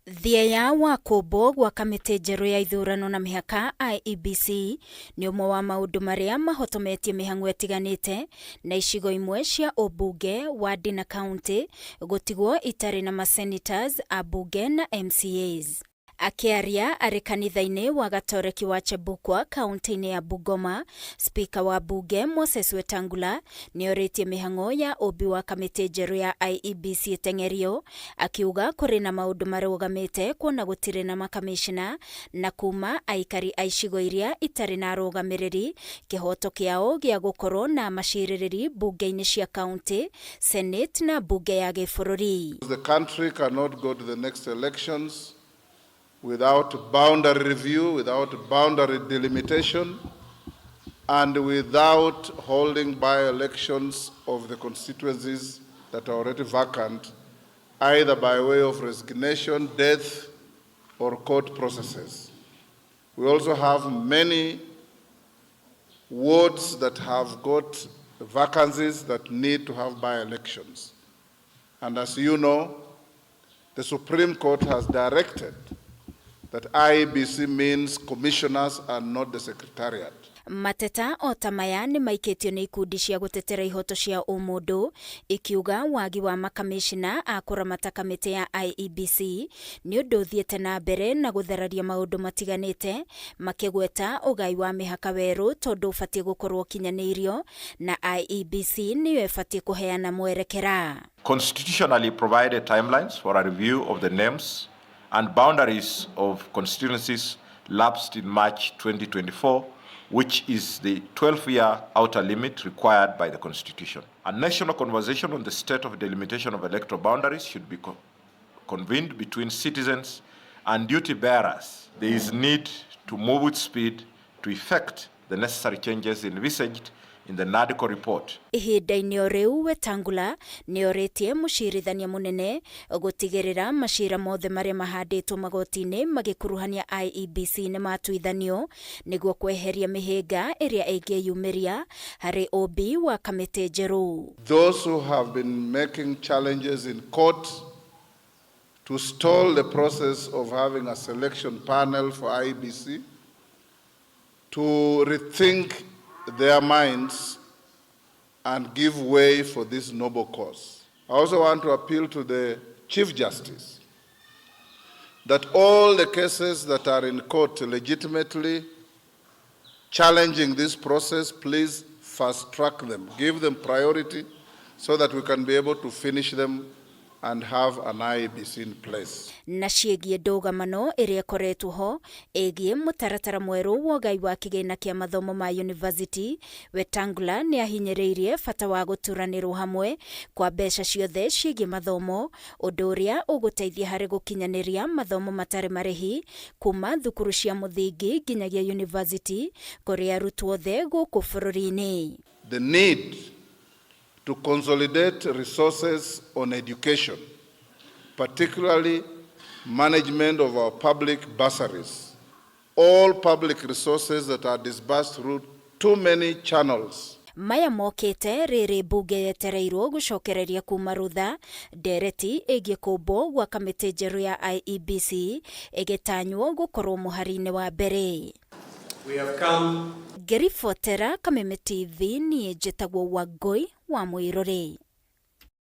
Thieya wa kũmbwo gwa kamĩtĩ njerũ ya ithurano na mĩhaka IEBC nĩ ũmwe wa maũndũ marĩa mahotometie mĩhang'o ĩtiganĩte na icigo imwe cia ũmbunge, wadi na kauntĩ gũtigwo itarĩ na ma-senators, ambunge na MCAs. Akĩaria arĩ kanitha-inĩ wa Gatoreki wa Chebukwa kauntĩ-inĩ ya Bungoma, Spika wa mbunge Moses Wetangula nĩorĩtie mĩhang'o ya ũmbi wa kamĩtĩ njerũ ya IEBC ĩteng'erio, akiuga kũrĩ na maũndũ marũgamĩte kuona gũtirĩ na makamĩcina na kuma aikari a icigo iria itarĩ na arũgamĩrĩri kĩhoto kĩao gĩa gũkorwo na macirĩrĩri mbunge-inĩ cia kauntĩ, Senate na mbunge ya gĩbũrũri. The country cannot go to the next elections without boundary review, without boundary delimitation, and without holding by-elections of the constituencies that are already vacant, either by way of resignation, death, or court processes. We also have many wards that have got vacancies that need to have by-elections. And as you know, the Supreme Court has directed that IEBC means commissioners and not the secretariat. Mateta o ta maya nĩ maikĩtio nĩ ikundi cia gũtetera ihoto cia ũmũndũ ikiuga wagi wa makamĩcina a kũramata kamĩtĩ ya IEBC nĩ ũndũ ũthiĩte na mbere na gũthararia maũndũ matiganĩte, makĩgweta ũgai wa mĩhaka werũ tondũ ũbatiĩ gũkorwo ũkinyanĩirio na IEBC nĩyo ĩbatiĩ kũheana mwerekera. Constitutionally provided timelines for a review of the names and boundaries of constituencies lapsed in March 2024, which is the 12-year outer limit required by the Constitution. A national conversation on the state of delimitation of electoral boundaries should be convened between citizens and duty bearers. There is need to move with speed to effect the necessary changes envisaged in the NADCO report. Ihinda-inĩ o rĩu, Wetangula nĩ orĩtie mũcirithania mũnene gũtigĩrĩra macira mothe marĩa mahandĩtwo magoti-inĩ magĩkuruhania IEBC nĩ matuithanio nĩguo kweheria mĩhĩnga ĩrĩa ĩngĩyumĩria harĩ ũmbi wa kamĩtĩ njerũ. Those who have been making challenges in court to stall the process of having a selection panel for IEBC, to rethink their minds and give way for this noble cause. I also want to appeal to the Chief Justice that all the cases that are in court legitimately challenging this process, please fast track them, give them priority so that we can be able to finish them and have an IEBC in place. Na ciĩgiĩ ndũgamano ĩrĩa ĩkoretwo ho ĩgiĩ mũtaratara mwerũ wa ũgai wa kĩgĩna kĩa mathomo ma yunivasĩtĩ, Wetangula nĩ ahinyĩrĩirie bata wa gũturanĩrwo hamwe kwa mbeca ciothe ciĩgiĩ mathomo, ũndũ ũrĩa ũgũteithia harĩ gũkinyanĩria mathomo matarĩ marĩhi kuma thukuru cia mũthingi nginyagia yunivasĩtĩ kũrĩ arutwo othe gũkũ bũrũri-inĩ. The need to consolidate resources on education, particularly management of our public bursaries. All public resources that are disbursed through too many channels. Maya mokĩte rĩrĩ mbunge yetereirwo gũcokereria kuma rũtha ndereti ĩgiĩ kũmbwo gwa kamĩtĩ njerũ ya IEBC ĩgĩtanywo gũkorwo mũhari-inĩ wa mbere. We have come Ngĩribotera Kameme TV, niĩ njĩtagwo Wangũi wa Mũirũrĩ.